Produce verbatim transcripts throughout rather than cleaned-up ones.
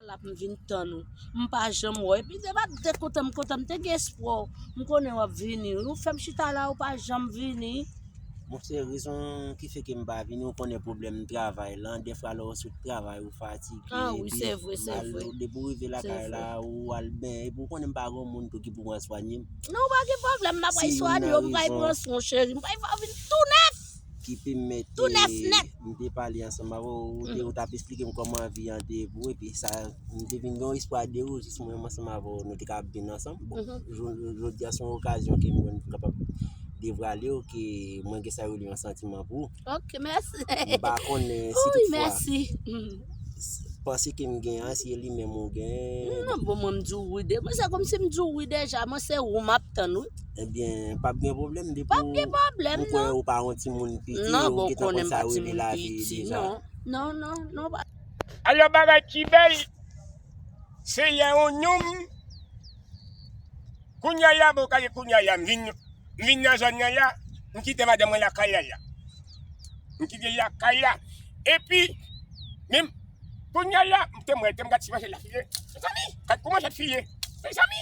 L ap m vin tann ou. M pa janm wè w. Epi se pa te kontan m kontan, m te gen espwa w. M konnen w ap vini wi. Ou fè m chita la, ou pa janm vini. Monchè, rezon ki fè ke m pa vini, ou konnen pwoblèm travay lan. Dèfwa lè w sot travay, ou fatige, Ah wi, epi se vre, se mal, vre. Depi w rive Se lakay vre. la, ou al benyen, epi ou konnen m pa gen moun tou ki pou pran swanye m. Non, ou pa gen pwoblèm, m ap Si al youn swanye nan w, m pral rezon pran swen w, cheri. M pral fè w vin tou nèf. ki pèmèt Tou nèf eh, nèt. m te pale ansanm avè w, ou te, Mhm. ou t ap esplike m kòman vi an te ye pou ou, epi sa, m te vin gen yon espwa de ou, jis mwen menm ansanm avè w, nou te ka ap vin ansanm. Bon, Mhm. jo- jodi a se yon okazyon ke m jwenn pou m kapab devwale w, ke mwen gen sa yo rele yon santiman pou ou. Ok, mèsi. M pa konnen si Wi, toutfwa mèsi. Mm. s- panse ke m gen an, si e li menm ou gen. Non, bon, mwen m di w wi de. Mwen se kòmsi m di w wi deja, mwen se ou m ap tann wi. Ebyen, p ap gen pwoblèm depi P ap gen pwoblèm, m kwè non. ou pa yon timoun piti, Non, ou bon, gentan konnen konn m sa pa yo rele timoun lavi piti, deja. non. Non, non, non, pa Alò bagay ki bèl, se lè yon nonm, kounye a, bon, gade kounye a, m vin, m vin nan zòn nan la, m kite madanm mwen lakay la la. M kite l lakay la. Epi, menm, kounye a la, m te mwen, te m gad si mache la file. Mezanmi, gad kouman chat file. Mezanmi,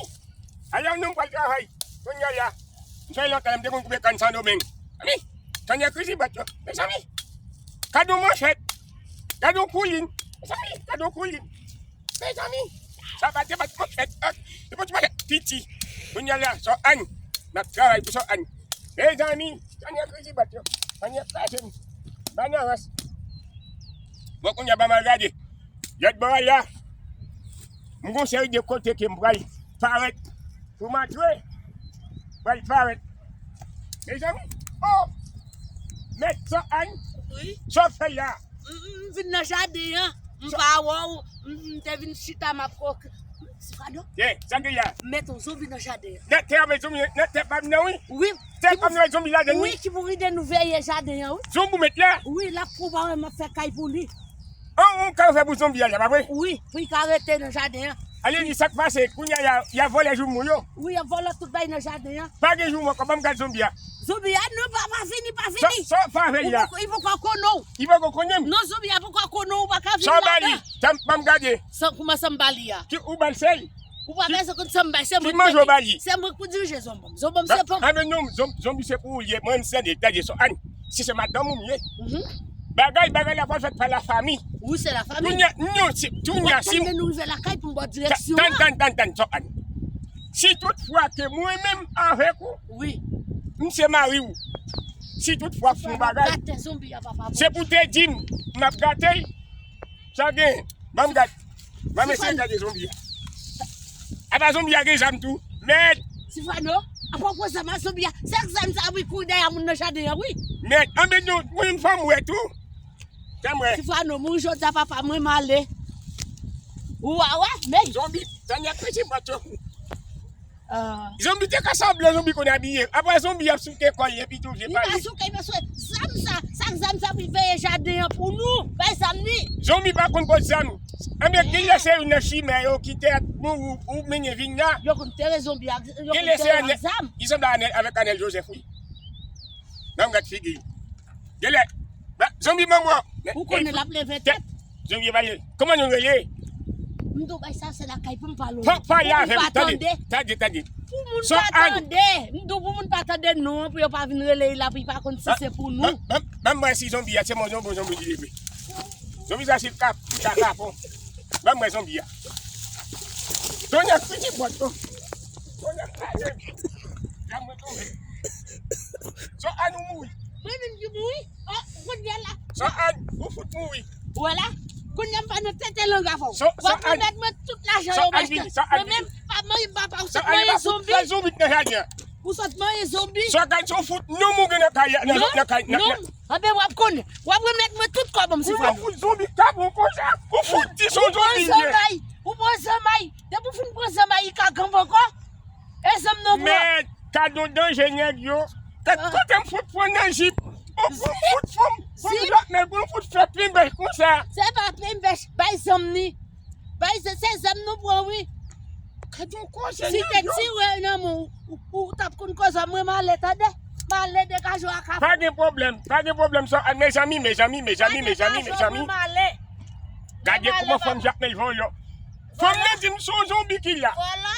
alò nou m pral travay. Kounye a la, m fè lontan m te konn koupe kann Sandomeng. Mezanmi, tande krizi bòt yo. Mezanmi, gad yon manchèt. Gad yon koulin. Mezanmi, gad yon koulin. Mezanmi, sa pa te bat manchèt. Te bat manchèt piti. Kounye a la, sò ann. M ap travay pou sò ann. Mezanmi, tande krizi bòt yo. Tande kraze m. Ban nan rans. Bon, kounye a ban m al gade. Lòt bò a la, m gon seri de kote ke m pral parèt pou m antre. Pral parèt. Mezanmi, oh! Mèt Sò Ann, Wi. sa w fè la? M m vin nan jaden an. M Sa- pa wè w. M m te vin chita m ap kòk. Sifado, Ye, sa ki la? mèt yon zonbi nan jaden an. Nan tè a, men zonbi, nan tè pa m nan, wi. Wi. Tè pa m nan, zonbi ladan, Wi, wi. ki pou ride nou veye jaden an, wi. Zonbi ou mèt la? Wi, l ap konpare m ap fè kay pou li. An, ou ka fè pou zonbi a la, pa vre? Wi, pou li ka rete nan jaden an. Ale di sa k pase, kounye a, y a, y a vòlè joumou yo. Wi, y ap vòlè tout bay nan jaden an. Pa gen joumou ankò, ban m gad zonbi a. Zonbi a, non, pa, pa vini, pa Sa, vini. sa w pa fè Ou la? poko, li poko konnen w. Li poko konnen m? Non, zonbi a poko konnen w, ou pa ka vin Sa w ba li? ladan. Tanm, ban m gade. San, kouman sa m ba li a? Ki ou ba l sèl? Ou pa Ki, bezwen konn sa m bay, se ki mwen k manje w ba li? Se mwen k pou dirije zonbi. Zonbi se Ba, pa m. a, men non, zon- zonbi se pou ou l ye. Mwen, m se de, tande, Sò Ann. Si se madanm ou m ye. Mhm. Bagay, bagay la pral fèt pa lafanmi. Wi, se lafanmi. Kounye a, non, se, kounye a, si Tann nou rive lakay pou m ba w Ta- direksyon Tann, an. tann, tann, tann, Sò Ann. Si toutfwa ke mwen menm avèk ou, Wi. m se mari w. Si toutfwa w fè yon bagay, Gate zonbi a, papa. se pou te di m, m ap gate l. Sa gen, ban m gade. Ban m eseye Sifano. gade zonbi a. Apa zonbi a gen zam tou. Mèd! Sifano, apa w pran zam a zonbi a? Se ak zam sa wi kouri dèyè moun nan jaden an, wi. Mèd, anben non, mwen m fanm wè tou. Tanm wè. Sifano, mouri jodi a papa, mwen m ale. Ou a wè, men. Zonbi, tande piti bòt yo. Ah. Zonbi te ka sanble zonbi konn abiye. Apre zonbi ap souke kò l epi tou vye Li pa pale. souke, li pa souke. Zam sa, sa k zam sa pou l veye jaden an pou nou. Bay zam li. Zonbi pa konn pot zam. Anben, gen lè se youn nan chimè yo ki te ap mouri ou, ou mennen vin la. Yo konn tere zonbi ak, yo Gen konn lè se tere Anèl, ak zam. Li sanble Anèl, avèk Anèl Jozèf, wi. Ban m gad figi l. Gen lè, ba, zonbi manman. Ou konnen l ap leve tèt. Janvier pa ye. Kòman nou rele? M tou bay sa se lakay pou m pale. Pa, pale avè m, tande, tande, tande. Pou moun pa tande. M tou pou moun pa tande non, pou yo pa vin rele la, pou yo pa konn si se pou nou. Ban, ban, ban m wè si zonbi a, se mwen zonbi, zonbi ki leve. Zonbi sa se kap, sa kapon. Ban m wè zonbi a. Tonnè fini bòt, non. Tonnè kraze m. Janm mwen tonbe. Sò Ann ou mouri. Mwen menm ki mouri? Oh, kounye a la. Sò Ann, ou fout mouri. Ou wè la? Kounye a m pa nan tete lang avè w. W ap remèt mwen tout lajan yo m achte. Mwen menm, pa mwen, m pa pa, ou sot manje zonbi. Fè zonbi nan jaden an. Ou sot manje zonbi. Sò Ann, se w fout nonm ou gen nan kay, nan, nan kay, nan, non. Anben w ap konnen. W ap remèt mwen tout kòb m si fwa. Ou fout zonbi ka bon konsa. Ou fout di se w zonbi ye. Ou pran zanmay. Depi w fin pran zanmay, li ka ganm ankò. E zanm nan pran. Men, gad yon danje nèg yo. Gad kote m fout pran nan jip. Ou fout fòm, fòm jòt men pou nou fout fè plim bèch konsa. Se pa plim bèch, bay zanm ni. Bay se, se zanm nou pran wi. Gad yon koze nèg yo. Si te tire nan men w, ou, ou t ap konn koze mwen m ale tande. M ale degaje w ak afè w. Pa gen pwoblèm, pa gen pwoblèm sa. Mezanmi, mezanmi, mezanmi, mezanmi, mezanmi. Gade kòman fanm Jakmèl vòlò. Fanm nan di m se yon zonbi ki la. Vòlò.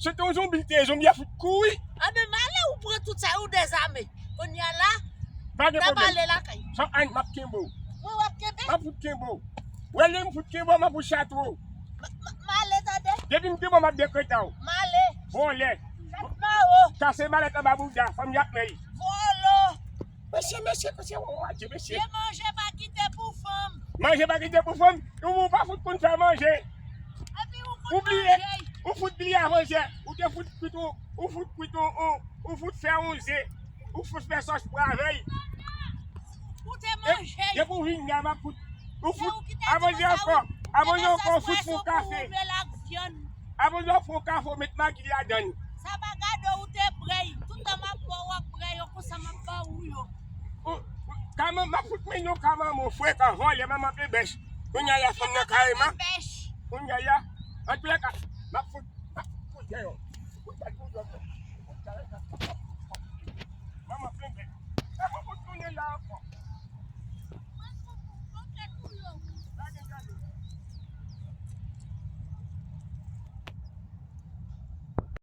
Se te yon zonbi li te ye, zonbi a fout kouri. Anben m ale ou pran tout sa yo dezame. Kounye a la, n ap ale lakay. San ann m ap kenbe w. Mwen w ap kenbe? M ap fout kenbe w. Wè lè m fout kenbe w, m ap fout chatre w. M ale tande. Depi m kenbe w, m ap dekrete w. M ale. Vòlè. Chat mawo. Kase malèt anba bouda, fanm y ap mèy. Vòlò. Mesye, mesye, mesye, ou adye, mesye. Se manje pa kite pou fanm. Manje pa kite pou fanm. Ou, ou pa fout konn fè manje. Epi ou konn manje. Ou bliye, ou fout bliye avanjè. Ou te fout kwit ou, ou fout kwit ou, ou, ou fout fè yon ze. Ou fout fè sòs pwa avè l. Ou te manje. Depi ou vin la, m ap fout. Ou fout avanjè ankò. Avanjè ankò, ou fout fè yon kafe. Avanjè ou fè yon kafe, ou met magi ladan l. Sa pa gade ou te prèy. Toutan m ap ba w, w ap prèy yo, konsa m ap ba ou yo. Ou, ou, ka man, m ap fout men yon ka manman w frekan, vòlè, manman penbèch. Kounye a la fanm nan kareman. Kounye a la, antoulèka, m ap fout, m ap fout kout dèyè w. Kout dèyè w. Manman penbèch.